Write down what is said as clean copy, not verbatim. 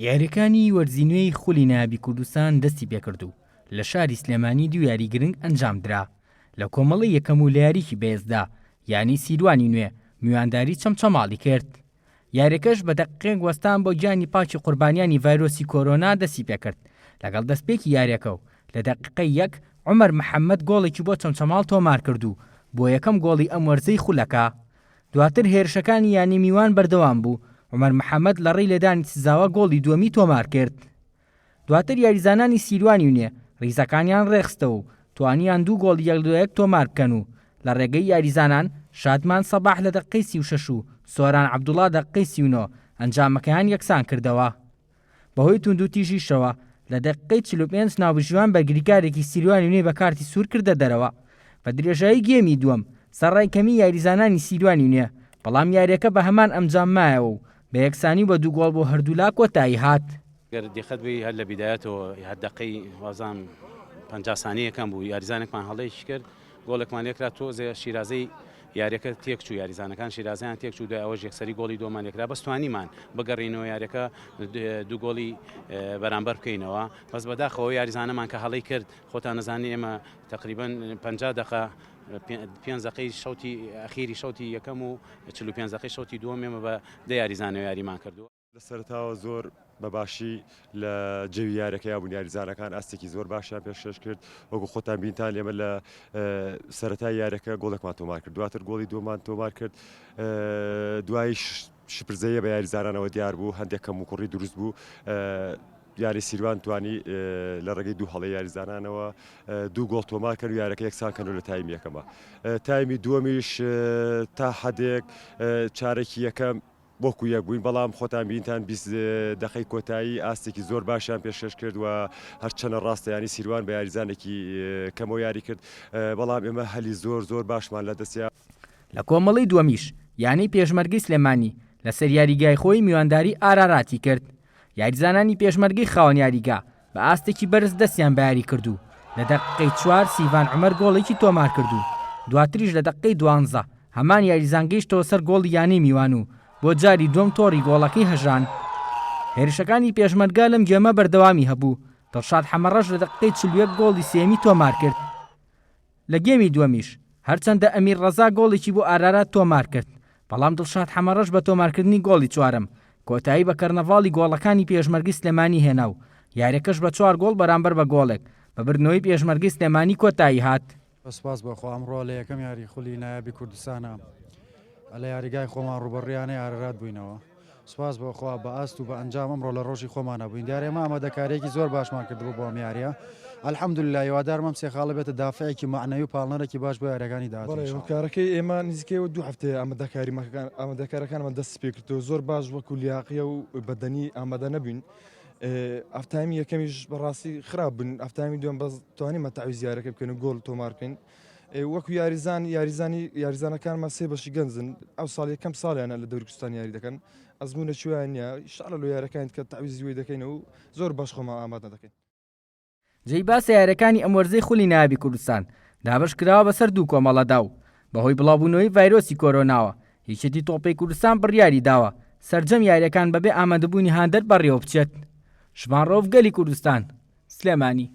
یاریەکانی وەرزی نوێی خولی نایابی کوردستان دەستی پێکرد و لە شاری سلێمانی دوو یاری گرنگ ئەنجامدرا. لە کۆمەڵەی یەکەم و لە یاریی بەهێزدا یانەی سیروانی نوێ میوانداری چەمچەماڵی کرد. یاریەکەش بە دەقیقەیەک وەستان بۆ گیانی پاکی قوربانیانی ڤایرۆسی کۆرۆنا دەستی پێکرد، لەگەڵ دەستپێکی یاریەکە و لە دەقیقەی یەک عومەر محەمەد گۆڵێکی بۆ چەمچەماڵ تۆمارکرد و بووە یەکەم گۆڵی ئەم وەرزەی خولەکە. دواتر هێرشەکانی یانەی میوان بەردەوام بوو، عومەر محەمەد لەڕێی لێدانی سزاوە گۆڵی دووەمی تۆمارکرد. دواتر یاریزانانی سیروانی نوێ ریزەکانیان رێکخستەوە و توانیان دوو گۆڵی یەک لە یەک تۆمار بکەن و لە رێگەی یاریزانان شادمان سەباح لە دەقیقەی 36 و سۆران عەبدوڵا دەقیقەی 39 ئەنجامەکەیان یەکسان کردەوە. بەهۆی توندوتیژیشەوە لە دەقیقەی 45 ناوبژیوان بەرگریکارێکی سیروانی نوێی بە کارتی سوور کردە دەرەوە. بە درێژایی گێمی دووەم سەرڕای کەمی یاریزانانی سیروانی نوێ، بەڵام یارییەکە بە هەمان ئەنجام مایەوە و بە یەکسانی و بە دوو گۆڵ بۆ هەردوولا کۆتایی هات. گەر دیقەت بەی هەر لە بیدایەتەوە هەر دەقەی وازان 50 سانیە یەکەم بوو یاریزانێکمان هەڵەیەکی کرد گۆڵێکمان لێکرا تۆزێ شیرازەی یاریەکە تێکچوو یاریزانەکان شیرازیان تێکچوو دوای ئەوەش یەکسەری گۆڵی دووەمان لێکرا بەس توانیمان بگەڕینەوە یاریەکە دوو گۆڵی بەرامبەر بکەینەوە بەس بەداخەوە یاریزانەمان کە هەڵەی کرد خۆتان نەزانی ئێمە تقریبا 50 دقە پێنج دقەی شەوتی ئەخیری شەوتی یەکەم و 45 دقەی شەوتی دووەم ئێمە بە دە یاریزانەوە یاریمان کردووە. لە سەرەتاوە زۆر بە باشی لە جەوی یاریەکەیا بوون یاریزانەکان ئاستێکی زۆر باشیان پێشکەش کرد وەکو خۆتان بینتان ئێمە لە سەرەتای یاریەکە گۆڵێکمان تۆمار کرد دواتر گۆڵی دووەمان تۆمار کرد دوایش شپرزەیە بە یاریزانانەوە دیار بوو هەندێک کەم و کوڕی دروست بوو یاری سیروان توانی لە ڕێگەی دوو هەڵەی یاریزانانەوە دوو گۆڵ تۆمار کەن و یارەکە یەکسان کەن و لە تایمی یەکەمە تایمی دووەمیش تا حدێک چارەکی یەکەم وەکو یەک بووین، بەڵام خۆتان بینتان 20 دەقەی کۆتایی ئاستێکی زۆر باشیان پێشکەش کرد و هەرچەنە ڕاستە یانی سیروان بە یاریزانێکی کەمەوە یاری کرد، بەڵام ئێمە هەلی زۆر زۆر باشمان لەدەستیا. لە کۆمەڵەی دووەمیش یانەی پێشمەرگەی سلێمانی لەسەر یاریگای خۆی میوانداری ئاراراتی کرد. یاریزانانی پێشمەرگەی خاوەن یاریگا بە ئاستێکی بەرز دەستیان بە یاری کرد و لە دەقیقەی چوار سیڤان عومەر گۆڵێکی تۆمار کرد و دواتریش لە دەقیقەی دوانزە هەمان یاریزان گەیشتەوە سەر گۆڵی یانەی میوان و بۆ جاری دووەم تۆڕی گۆڵەکەی هەژان. هێرشەکانی پێشمەرگە لەم گێمە بەردەوامی هەبوو، دڵشاد حەمەڕەش لە دەقیقەی 41 گۆڵی سێیەمی تۆمار کرد. لە گێمی دووەمیش هەرچەندە ئەمیر ڕەزا گۆڵێکی بۆ ئارارات تۆمارکرد، بەڵام دڵشاد حەمەڕەش بە تۆمارکردنی گۆڵی چوارەم، کۆتایی بە کەرنەڤاڵی گۆڵەکانی پێشمەرگەی سلێمانی هێنا و یارییەکەش بە چوار گۆڵ بەرامبەر بە گۆڵێک بە بردنەوەی پێشمەرگەی سلێمانی کۆتایی هات. سوپاس بۆ خوا ئەمڕۆ لە یەکەم یاری خولی نایابی کوردستانە لە یاریگای خۆمان ڕووبەڕووی یانەی ئارارات بووینەوە. سوپاس بۆ خوا بە ئاست و بە ئەنجام ئەمڕۆ لە ڕۆژی خۆمانە بووین دیارە ئێمە ئامادەکارییەکی زۆر باشمان کردبوو بۆ ئەم یارییە الحمدللە هیوادارم ئەم سێ خاڵە بێتە دافعێکی مەعنەوی و پاڵنەرێکی باش بۆ یارییەکانی داهاتوو بەڵێ ان شاء الله. هۆکارەکەی ئێمە نزیکەی دوو هەفتەیە ئامادەکاریمەکان ئامادەکارەکانمان دەست پێکردەوە زۆر باش وەکو لیاقیە و بەدەنی ئامادە نەبووین هەفتامی یەکەمیش بەڕاستی خراپ بوون هەفتامی دووەم بەس توانیمان تەعویز یاریەکە بکەین و گۆڵ تۆمار بکەین وەکو یاریزان یاریزانی یاریزانەکانمان سێ بەشی گەنجن ئەو ساڵ یەکەم ساڵیانە لە دەوری کوردستان یاری دەکەن ئەزمونە چویان نییە شارە لە یارەکان کە تەعویزی وی دەکەین و زۆر باش خۆمان ئامادە دەکەین. جێی باسە یاریەکانی ئەم وەرزەی خولی نایابی کوردستان دابەش کراوە بەسەر دوو کۆمەڵەدا و بەهۆی بڵاوبوونەوەی ڤایرۆسی کۆرۆناوە یەکێتی تۆپی کوردستان بڕیاری داوە سەرجەم یاریەکان بەبێ ئامادەبوونی هاندەر بەڕێوە بچێت. شڤان ڕەوف گەلی کوردستان، سلێمانی.